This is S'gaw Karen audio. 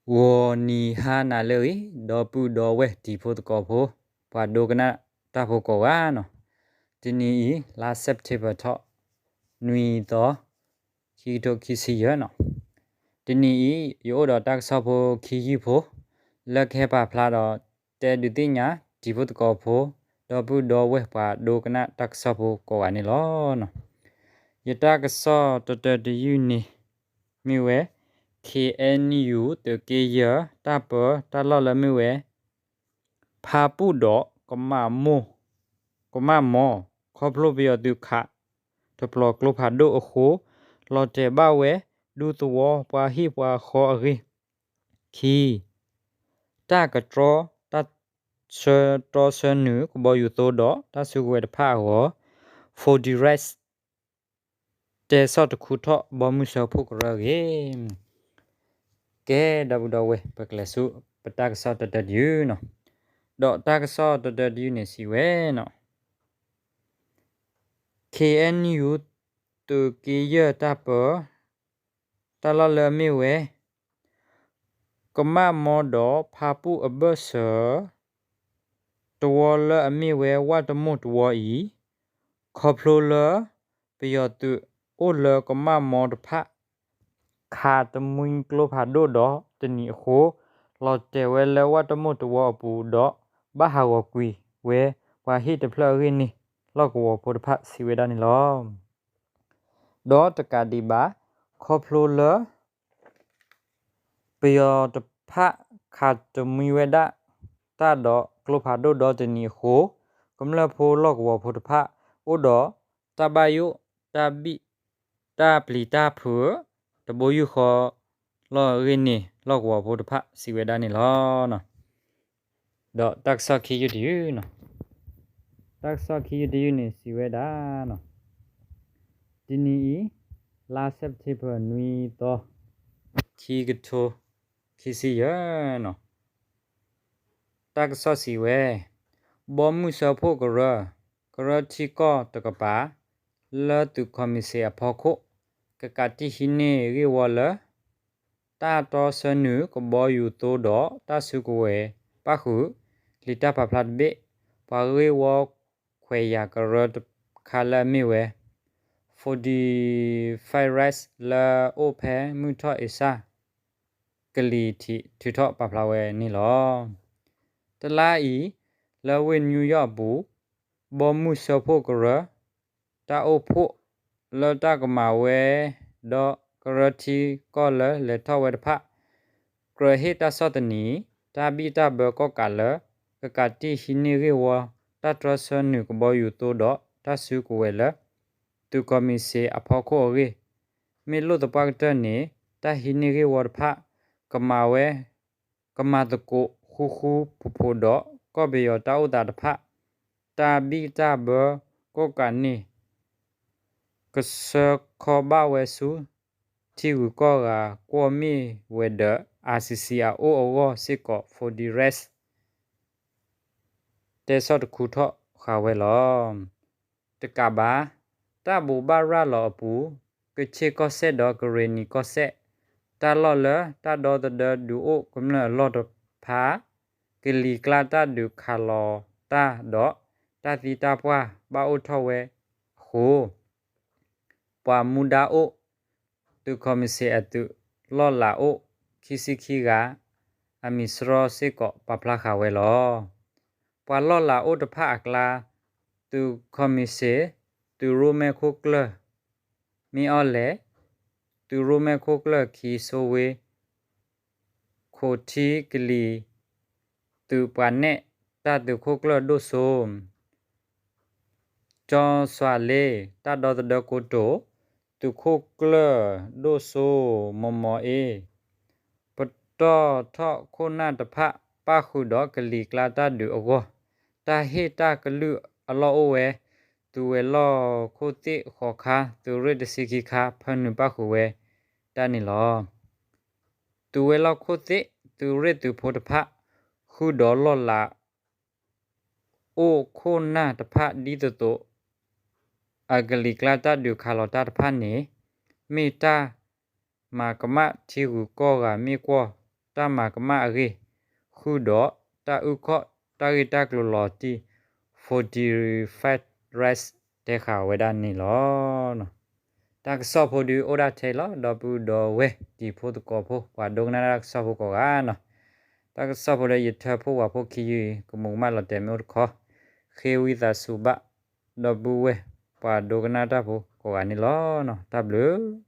ဂီၤနံၤဟါနၤလၢအဂ့ၤ, ဒီပုၢ်ဒီဝဲၢ်တံၤဖိသကိးဖိ, ပှၤဒိကနၣ်တၢ်ဖိကိးဂၤန့ၣ်, တနံၤအံၤ လါ September ထီၣ် နွံသီ, ခံကထိခံဆံယဲၢ်န့ၣ်, တနံၤအံၤ ယအိၣ်ဒီးတၢ်ကစီၣ်ဖိခံယုၢ်ဖိ လၢကဟဲပာ်ဖျါဒီး တဲဒုးသ့ၣ်ညါ တံၤဖိသကိးဖိ, ဒီပုၢ်ဒီဝဲၢ်ပှၤဒိကနၣ်တၢ်ကစီၣ်ဖိကိးဂၤန့ၣ်လီၤ. ယတၢ်ကစီၣ်တတၢတယုၢ်န့ၣ် မ့ၢ်ဝဲ K N U သုးက့ယဲၢ် တၢ်ပၢတၢ်လီၢ်လၢမ့ၢ်ဝဲ ဖါပူၣ်ဒီး ကမၣ်မိၢ်, ကမၣ်မီ, ခီဖျိပယီၤသုးခး တပျီၤကျိဖးဒိၣ်အဃိ, လီၤတဲာ်ဘၣ်ဝဲ ဒူသဝီပှၤဟံၣ်ပှၤဃီအဂ့ၢ်, ခံ, တၢ်ကတြီ တၢ်ဆၢတီဆၢနုာ်ကဘီယူၤသိဒီး တၢ်စုကဝဲၤတဖၣ်အဂီၢ်, Fordy Rice တဲဆီၣ်တခူထီၣ် ဘီမုၢ်စၢဖှိၣ်ကရၢအဂ့ၢ်. ကဲ ဒီပုၢ်ဒီဝဲၢ် ပကလဲၤဆူ ပတၢ်ကစီၣ်တတၢတယုၢ်န့ၣ်, ဒီးတၢ်ကစီၣ်တတၢတယုၢ်န့ၣ်စံးဝဲန့ၣ်, K N U သုးက့ယဲၢ်တၢ်ပၢ တၢ်လီၢ်လၢအမ့ၢ်ဝဲ ကမၣ်မီဒီးဖါပူၣ်အဘၢၣ်စၢၤ တဝီလၢအမ့ၢ်ဝဲဝၣ်တမိၢ်တဝီအံၤ, ခီဖျိလၢ ပယီၤသုးအိၣ်လၢကမၣ်မီတဖၣ် ခးတမှံကျိဖးဒိၣ်ဒီးတနံၤအဃိ, လီၤတဲာ်ဝဲလၢဝၣ်တမိၢ်တဝီအပူၤဒီး ဘၣ်ဟးဂီၤကွံာ်ဝဲပှၤဟံၣ်တဖျၢၣ်အဂ့ၢ်န့ၣ် လီၢ်ကဝီၤဖိတဖၣ်စံးဝဲဒၣ်န့ၣ်လီၤ. ဒီးတကးဒံးဘၣ် ခီဖျိလၢ ပယီၤတဖၣ်ခးတမှံဝဲဒၣ် တၢ်ဒီးကျိဖးဒိၣ်ဒီတနံၤအဃိ, ကမျၢၢ်ဖိလီၢ်ကဝီၤဖိတဖၣ် အိၣ်ဒီးတၢ်ဘၣ်ယိၣ်တၢ်ဘံၣ် တၢ်ပျံၤတၢ်ဖုး တဘိယူၢ်ဃီလီၤအဂ့ၢ်န့ၣ် လီၢ်ကဝီၤဖိတဖၣ်စံးဝဲဒၣ်န့ၣ်လီၤ. ဒီးတၢ်ကစီၣ်ခံယုၢ်တယုၢ်န့ၣ်, တၢ်ကစီၣ်ခံယုၢ်တယုၢ်န့ၣ်စံးဝဲဒၣ်န့ၣ်, တနံၤအံၤ လါ September နွံသီ, ခံကထိခံဆံယဲၢ်န့ၣ်, တၢ်ကစီၣ်စံးဝဲ, ဘီမုၢ်စၢဖှိၣ်ကရၢ, ကရၢထံကီၢ်တကပၤ လၢသုးခီမံၤစ့အဖီခိၣ် ကကးတံၢ်ဟံးန့ၢ်ဂ့ၢ်ဝီလၢ တၢ်တီဆၢနုာ်ကဘီယူၤသိဒီးတၢ်စုကဝဲၤပၣ်ဃုာ် လံာ်တၢ်ပာ်ဖျါတဘ့ၣ် ပှၤဂ့ၢ်ဝီခွဲးယာ်ကရၢတခါလၢအမ့ၢ်ဝဲ Fortified Rice လၢအိၣ်ဖဲမုၢ်ထီၣ်အ့စၢ် ကလံၤထံးထုးထီၣ်ပာ်ဖျါဝဲန့ၣ်လီၤ. တလါအံၤ လၢဝ့ၢ် New York အပူၤ ဘီမုၢ်စၢဖှိၣ်ကရၢ တၢ်အိၣ်ဖှိၣ်လၢတၢ်ကမၤဝဲ ဒီးကရၢထံကီၢ်လၢလဲၤထီၣ်ဝဲတဖၣ် ကြၢးဟ့ၣ်တၢ်ဆီၣ်သနံး တၢ်ဘံၣ်တၢ်ဘၢကီၣ်ကးလၢ ကကးတံၢ်ဟံးန့ၢ်ဂ့ၢ်ဝီ တၢ်တီဆၢနုာ်ကဘီယူၤသိဒီးတၢ်စုကဝဲၤလၢ သုးခီမံၤစ့အဖီခိၣ်အဂ့ၢ်, မ့ၢ်လိၣ်သပှၢ်ကတၢၢ်န့ၣ် တၢ်ဟံးန့ၢ်ဂ့ၢ်ဝီတဖၣ် ကမၤဝဲ ကမၤသကိးဃူဃူဖိးဖိးဒီး ကီၢ်ပယီၤတၢ်အိၣ်သးတဖၣ် တၢ်ဘံၣ်တၢ်ဘၢကီၣ်ကးန့ၣ် ကဆှၢခီဘၣ်ဝဲဆူ ထံဂုၤကီၢ်ဂၤကွီၢ်မ့ၢ်ဝဲဒီး R C C အအိၣ်အဂီၢ်စ့ၢ်ကီး Fortified Rice တဲဆီၣ်တခူထီၣ်ဃာ်ဝဲလီၤ. တကးဘၣ် တၢ်ဘိးဘၣ်ရၤလီၤအပူၤ ကခ့ၣ်ကီၢ်စဲၣ်ဒီးကရ့ၣ်နံၤကီၢ်စဲၣ် တၢ်လီၢ်လၢတၢ်ဒီသဒၢဒုးအိၣ်ကမျၢၢ်အလီၢ်တဖၣ် ကလံၤကျါတၢ်ဒုးခးလီၤတၢ်ဒီး တၢ်သံတၢ်ပှၢ်ဘၣ်အိၣ်ထီၣ်ဝဲအဃိ ပှၤမူဒါအိၣ် သုးခီမံၤစ့အသုး လီၢ်လၤအိၣ်ခံဆံခံဂၤ အမံၤစရီစ့ၢ်ကီးပာ်ဖျါဃာ်ဝဲလီၤ. ပှၤလီၢ်လၤအိၣ်တဖၣ်အကျါ သုးခီမံၤစ့ သုးရိၣ်မဲခိၣ်ကျၢၢ် မ့ၢ်အီၣ်လဲၣ်, သုးရိၣ်မဲခိၣ်ကျၢၢ်ခံစိဝ့ ခိးထံကလံၤ သုးပှၤနဲၣ် တၢ်သုးခိၣ်ကျၢၢ်ဒိၣ်စိ ကၠီစွၤလ့ တၢ်ဒီသဒၢကိတိာ် သုးခိၣ်ကျၢၢ်ဒိၣ်စိ မီၤမီၤအ့ ပတီၢ်ထီၣ်ခိၣ်နၢ်တဖၣ် ပၣ်ဃုာ်ဒီးကလံၤကျါတၢ်ဒုးအဂီၢ် တၢ်ဟ့ၣ်တၢ်ကလုၢ်အလီၢ်အိၣ်ဝဲ သုးဝဲၤလီၢ်ခိၣ်သ့ၣ်ဃိးခါ သုးရ့ၣ်တဆံခံခါ ဖၢနုာ်ပၣ်ဃုာ်ဝဲဒၣ်န့ၣ်လီၤ. သုးဝဲၤလီၢ်ခိၣ်သ့ၣ် သုးရ့ၣ်သုးဖိတဖၣ် ဃုာ်ဒီးလီၢ်လၤ အိၣ်ခိၣ်နၢ်တဖၣ်ဒ်သိးသိး အကလံၤကျါတၢ်ဒုးခးလီၤတၢ်တဖၣ်န့ၣ် မ့ၢ်တၢ်မၤကမၣ်ထံဂုၤကီၢ်ဂၤမ့ၢ်ကွီၢ် တၢ်မၤကမၣ်အဂ့ၢ် ဃုာ်ဒီးတၢ်အုၣ်ခီၣ်တၢ်ဂ့ၢ်တၢ်ကျိၤလီၤတံၢ် Fortify Rights တဲဃာ်ဝဲဒၣ်န့ၣ်လီၤ. တၢ်ကစီၣ်ဖိဒုးအိၣ်ဒၣ်ထဲအံၤလီၤ. ဒီပုၢ်ဒီဝဲၢ်တံၤဖိသကိးဖိ ပှၤဒိကနၣ်တၢ်ကစီၣ်ဖိကိးဂၤနီၤ, တၢ်ကစီၣ်ဖိလၢယထၢဖှိၣ်ဝၤဖိခံယုၢ်အံၤ ကမူၤကမၣ်လီၤတဲာ်မ့ၢ်အိၣ်တခီ, ဃ့ဝံသးစူၤဘၣ် ဒီပုၢ်ဝဲၢ်ပှၤဒိကနၣ်တၢ်ဖိကိးဂၤန့ၣ်လီၤ. တၢ်ဘျုး